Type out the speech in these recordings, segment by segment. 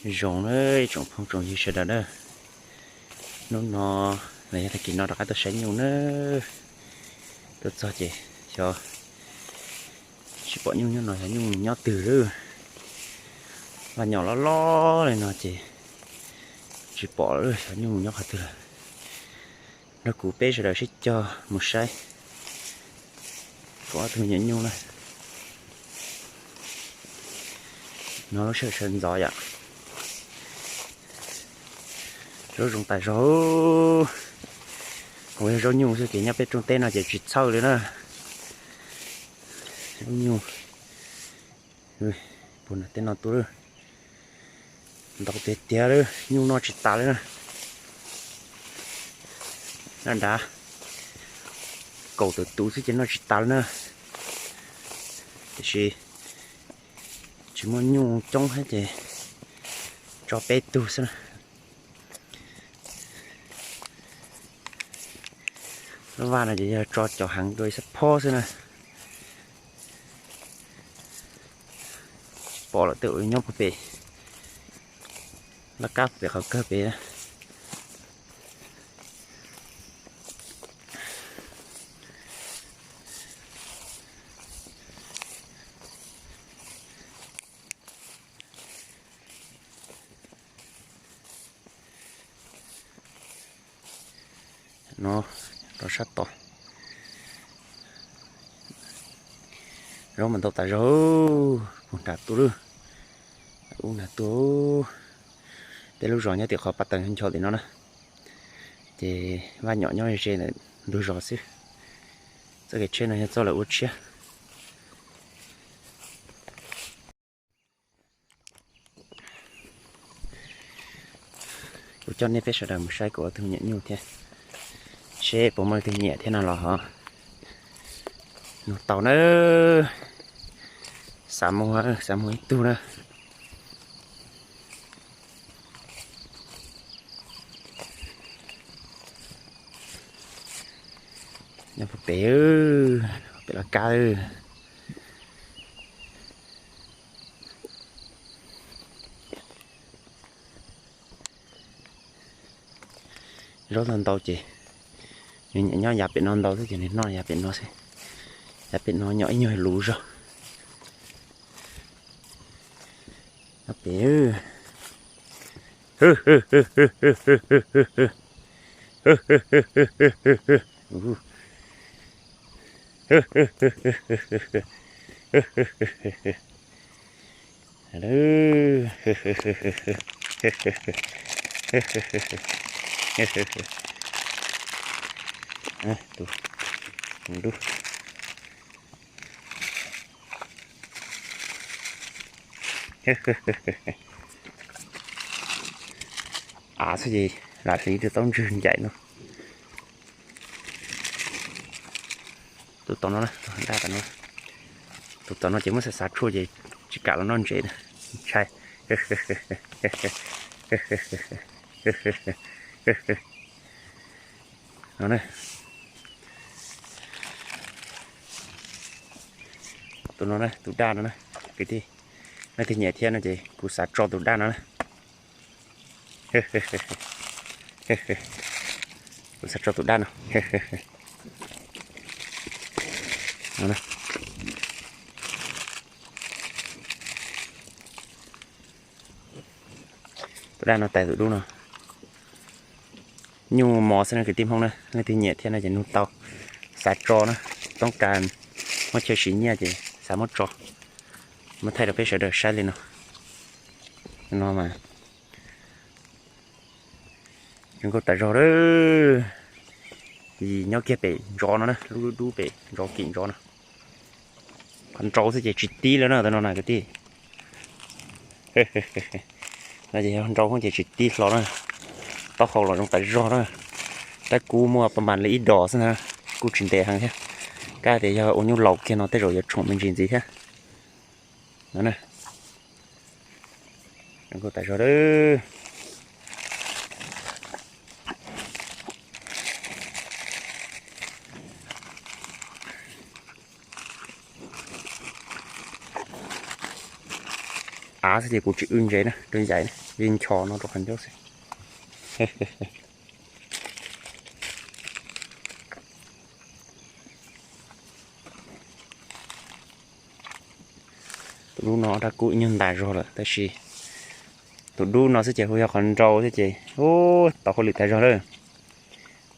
Zoo na, ib tsoom phooj tsoom ywg sawv daws na, hnub no los yog tag kis no rov qab tuaj saib nyuj na. Tuaj txog ces xyov tsis pom nyuj nyob no, xyov nyuj nyob twg lawm. Vaj nyom loj loj li no ces tsis pom lawm, xyov nyuj nyob qhov twg lawm. Nrog kuv peb sawv daws sib cog mus saib kuv ob tug me nyuam nyuj na. No lub sij hawm sawv ntxov yom, zaub zoo tas zog. Uas yog zaub nyuj xwb ces nyob peb rooj teb no ces tsis txhawj li na. Zaub nyuj, puag nram tej no tuaj lawm, ntau tiag tiag li, nyuj noj tsis tas li na. Naj dav kaum tawm tus xwb ces noj tsis tas li na. Tiam sis tsis muaj nyuj coob thiab ces tso peb tug xwb na. Lub vaj no ces yog tso cov heev dua ib sab phob xwb na. Tsis pom lawm, tej uas nyob puag pem laj kab pem qhov kawg pem. No rau sab tod, zaub mas ntau tas zog, puag nram tuaj lawm, ub nram tuaj. Peb lub zos nyob tim qhov pab taws ncho tim no na, ces vaj nyom nyob ze ntawm ntug zos xwb. Txoj kev tsheb no yog txoj lawv ua tshiab. Kuv coj nej peb sawv daws mus saib kuv ob tug me nyuam nyuj thiab, seb puas muaj leej twg nyiam thiab no los ho nug tau na. Xav muag, xav muag ib tug na. Nyob puag pem, pem laj kab. Zaub ntau ntau ces nws nyiam nyob yav pem no ntau xwb ces nws noj yav pem no xwb. Yav pem no nyom ib nyuag luv zog. Nyob pem. Av xwb ces lam hliv tus taub ntswg ncaim no. Tus tom no, tus tom no ces muab xav xav tshuaj ces tsis kam los noj ntses na, ntshai. No, tus no, tus daj no na, kwv tij, leej twg nyiam thiab no ces kuv xav tso tus daj no na. Kuv xav tso tus daj no. Tus daj no tais tus dub no. Nyuj mos xwb na kwv tij Hmoob na, leej twg nyiam thiab no ces nug tau, xav tso na, toob kas muab chaw siv nyiaj ces xav muab tso, muab thaij rau peb sawv daws saib li no. No mas zoo nkauj tas zog lawm. Yim nyob kiag pem ntsos no na, lub dub dub pem ntsos kim ntsos no. Qhov nrau xwb ces tsis tib lawm na, tus no na kwv tij. No ces yog nrau ces tsis tib hlo na. Taub hau los zoo tas zog na. Tab kub muaj paj mas li ib dos xwb na, kuj tsis ntev heev thiab. Kab tias yog ua nyuj laus kiag no tej zaum yuav tshoom me ntsis ntxiv thiab. No na, zoo nkauj tas zog lawm. av xwb ces kuv tsis w ntsev na, rau ncaim na, nchos no rau qhov ncauj xwb. Tus dub no rab kub ib nyuag ntas zog lawm tab sis tus dub no xwb ces hu yog qhov nrau xwb ces ub tau hauj lwm tag zog lawm.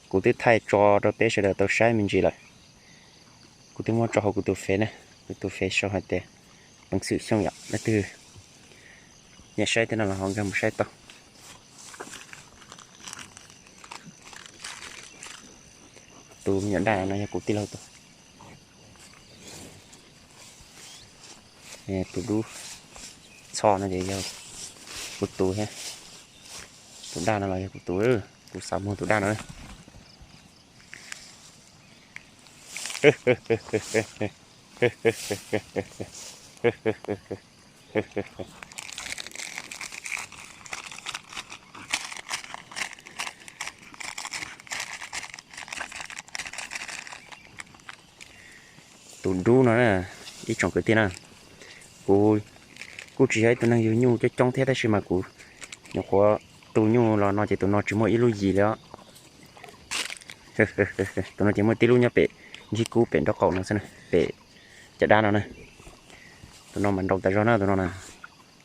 Kuv twb thaij tso rau peb sawv daws tau saib me ntsis lawm. Kuv twb muab tso hauv kuv tus fev na, kuv tus fev sau hais tias peev xwm xyooj yom, leej twg nyiam saib tej no los ho nkag mus saib tau. Tus me nyuam daj no yog kuv tij laug tus. Tus dub txho no ces yog kuv tus thiab. Tus daj no los yog kuv tus, kuv xav muag tus daj no. Tus dub no na, ib tsoom kwv tij na, kuv kuj tsis yog ib tug neeg yug nyuj coob coob thiab tab sis mas kuv nyuam qhuav tu nyuj los no ces tus no tsis muaj ib lub yim li os. Tus no ces muaj tib lub nyob pem nkhib kub pem nraub qaum no xwb, pem caj dab no na. Tus no mas nrau tas zog na, tus no na.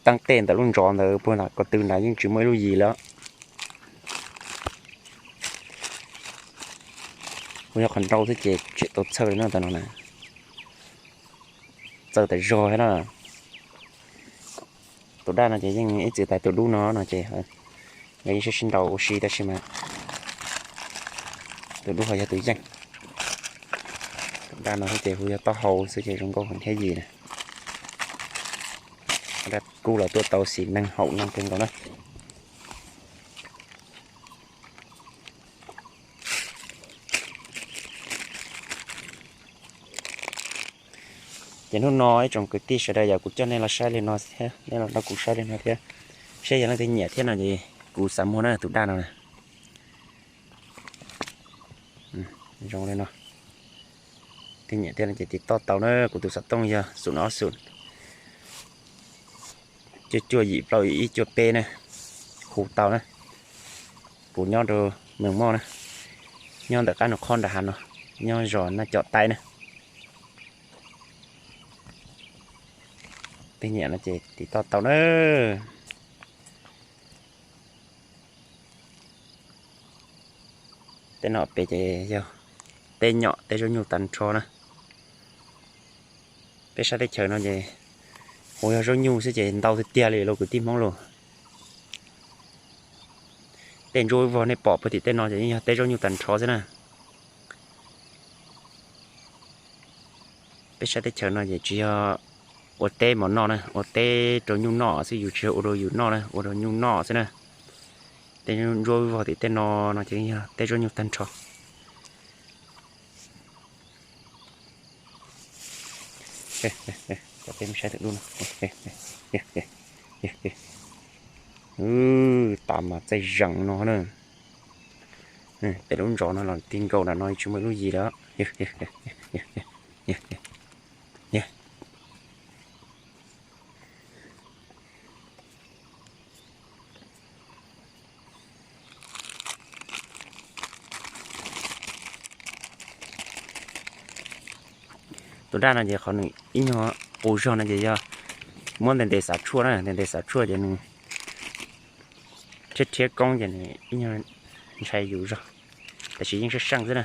Teeb tej ntawm lub ntsov ntawd puag nram ko tw nrad yeej tsis muaj ib lub yim li os. Kuv yog qhov nrau xwb ces tseem tau txhawj li no, tus no na. Txawj tas zog thiab na. Tus daj no ces yeej ib txwm tais tus dub no no ces yog yeej sib sib nraus ua si tab sis mas tus dub ho yog tus yeej. Tus daj no xwb ces hu yog taub hau xwb ces zoo nkauj heev thiab yim na. Dab kub los tuaj tau xim neeg haum no kawg nkaus na. Ces hnub no ib tsoom kwv tij sawv daws yog kuv coj nej los saib li no thiab, nej los nrog kuv saib li no thiab, seb yog leej twg nyiam thiab no ces kuv xav muag na tus daj no na. Zoo li no, twg nyiam thiab no ces tiv toj tau na, kuv tus xov tooj yog xum no ob xum cuaj cuaj yim plaub ib cuaj peb na, hu tau na. Kuv nyob rau Mees Moj na, nyob ntawm qab Nus Qhob nram hav no, nyob zos Naj Com Taib na. Twg nyiam no ces tiv toj tau na. Tej no pem ces yog tej nyom tej zaub nyuj tag nrho na. Peb sab teb chaws no ces hu yog zaub nyuj xwb ces ntau tiag tiag li los kwv tij Hmoob los. Tej ntsuab vog nej pom puag tim tej no ces yeej yog tej zaub nyuj tag nrho xwb na. Peb sab teb chaws no ces tsis yog ua teb mov noj na, ua teb rau nyuj noj xwb, yus tsis yog ua rau yus noj na, ua rau nyuj noj xwb na. Tej ntsuab vog tim tej no no ces yog tej zaub nyuj tag nrho. Cov peb mus saib tus dub no. Tas mas txaij zeem no na. Pem lub ntsov no los ti nkaus nram no tsis muaj ib lub yim lawm. Tus daj no ces qhov nws ib nyuag qus zog no ces yog muab ntes ntes xav tshuaj na, ntes ntes xav tshuaj ces nws rhiab rhiab koob ces nws ib nyuag ntshai yus zog, tab sis yeej sab seej xwb na.